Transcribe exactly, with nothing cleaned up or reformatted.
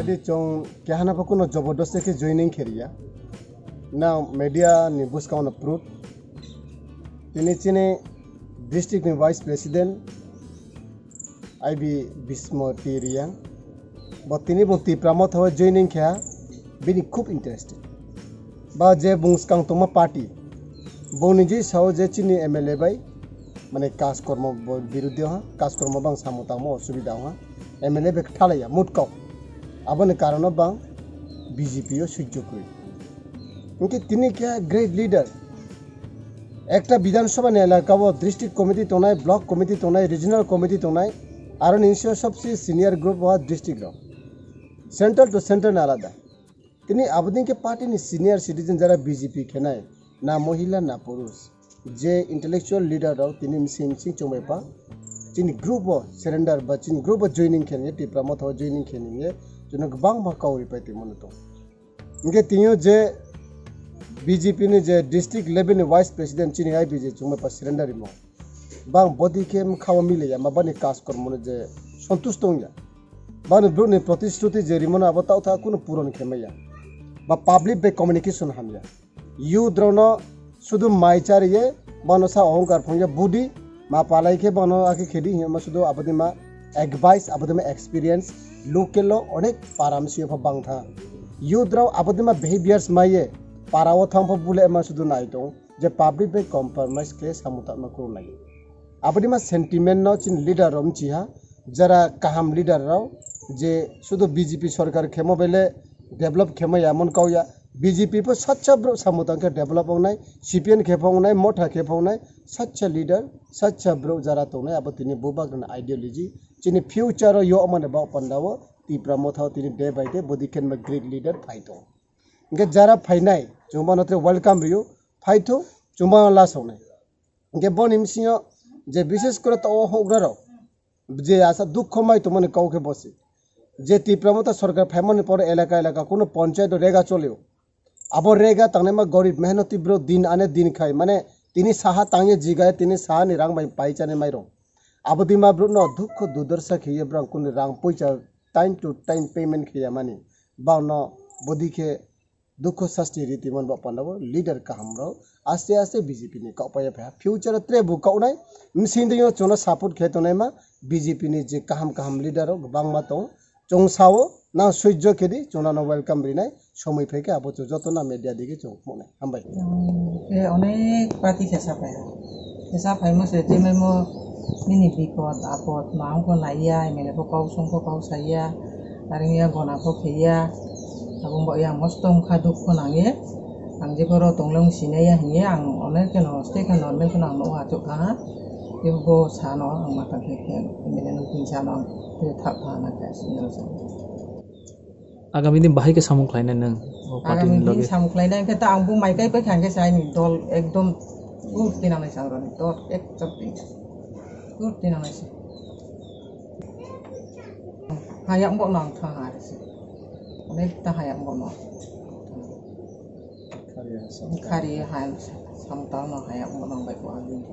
Tei chwng kehana bo kuno jobordosti khe joining khe riya. Na media ni bwskango no proof. Tini chini district ni vice president I B Bismo T Riyang. Bo tini bo Tipra Motha o joining khe bini khub interested. Ba je bung skang tongma party. Boni je sao je chini M L A bai mane kaj kormo bo biruddhe ha, kaj kormo bang samung tangmo osubida ha. M L A bai khalaiya, mutkok. Aboni karono bang B J P o sujjo kwrwi. Hwnkhe tini khe great leader. Ekta Bidhan Sabha ni elaka o district committee tongnai, block committee tongnai, regional committee tongnai, aro ni sio sobse senior group o district rok. Central to central ni alada. Tini abodin khe party ni senior citizen jara B J P khenai, na mohila na purush, je intellectual leader rok tini msing msing chongbai pa, chini group o surrender ba chini group o joining khe nini, Tipra Motha o joining khe nini, chwngno kwbangma kau ripai tongmano tong. Hwnkhe tini o je B J P ni je district level ni vice president chini I B je chongbai pa surrender rimo. Bang bodi khe mkha o milya, ma bani kaj kormo no je santush tongya. Bani brouh ni protishruti je rimono abo tautha kunu puron khe maya. Ba public bai communication hamya. Youth rokno sudu mai chariye, bano sa ohongkar phungya budi, ma palai khe bano akhe khedi hinma sudu abodima advice, abodima experience, local o onek param siyo pha bangtha. Youth rok abodima behaviors maiye, para o thang pha bule ma sudu nai tong. Je public bai compromise khe samung tangma kurunai. Abodima sentiment no chini leader rok mchiha, jara kaham leader rok je sudu B J P sorkar khemo bele develop khemo ya mon kau ya, B J P pho sacha brouh samung tang khe develop wngnai, C P M khe pho wngnai, Motha khe pho wngnai, sacha leader, sacha brouh jara tongnai abo tini bubak ni ideology, chini future o yo mane ba panda o Tipra Motha o tini day by day bodi khe ma great leader phai tong. Hwnkhe jara phainai, chwng bono tere welcome rw-o, phaithu, chwng bono lasoknai. Hwnkhe boni bisingo je bishes kore to o houhgra rok, je asa dukho mai tongmani kau khe bosi. Je Tipra Motha sorkar phaimani pore elaka elaka kuno ponchayat o rega cholio. Abo rega tangnaima gorib mehnoti bro din ane din khai, mane tini saha tangye jigai tini saha ni rang bai pai chani mairong. Abo dima bro no dukho dudarsa khiye brang kuni rang poicha time to time payment khiya mani. Bang no bodi khe dukho sasti riti man ba panda bo leader kaham rok aste aste B J P ni kok paiya pha. Future o tre bo kok nai. Msing ding yo chwngno support khe tongnai ma B J P ni je kaham kaham leader rok bangma tong. Chwng sao nang sujjo khedi chwngno welcome rinai. Somoi phai khe abo chwng joto na media digi chwng phunai. Hambai. Ang khe onek party khe sapai. Khe sapai mo se je mai mo nini bipod apod ma ongko naiya, M L A pho kau songko kau saiya. Aring ya gona pho khiya. Abong bo yang mosto wngkha dukho nangye. Ang je boro tonglong sinaiya hiye ang onek kheno stay khe normal kheno ang nogo achuk kha. Tei bo sano ang matang khe khe M L A no tin sano ang tei thak kha na khe sinalo sa. Agami din bahai khe samung khlainai nwng o party ni Agami din loge? Samung khlainai khe ta ang bo mai kai pai kha khe sai ni dol ekdom ur tinanai sa rani dol ek chap tin. Ur tinanai sa. Hayang bo nang thang ari se. Onek ta hayang bo no. Khari hayang sa. Khari hayang sa. Samtang no hayang bo nang bai ko ang din.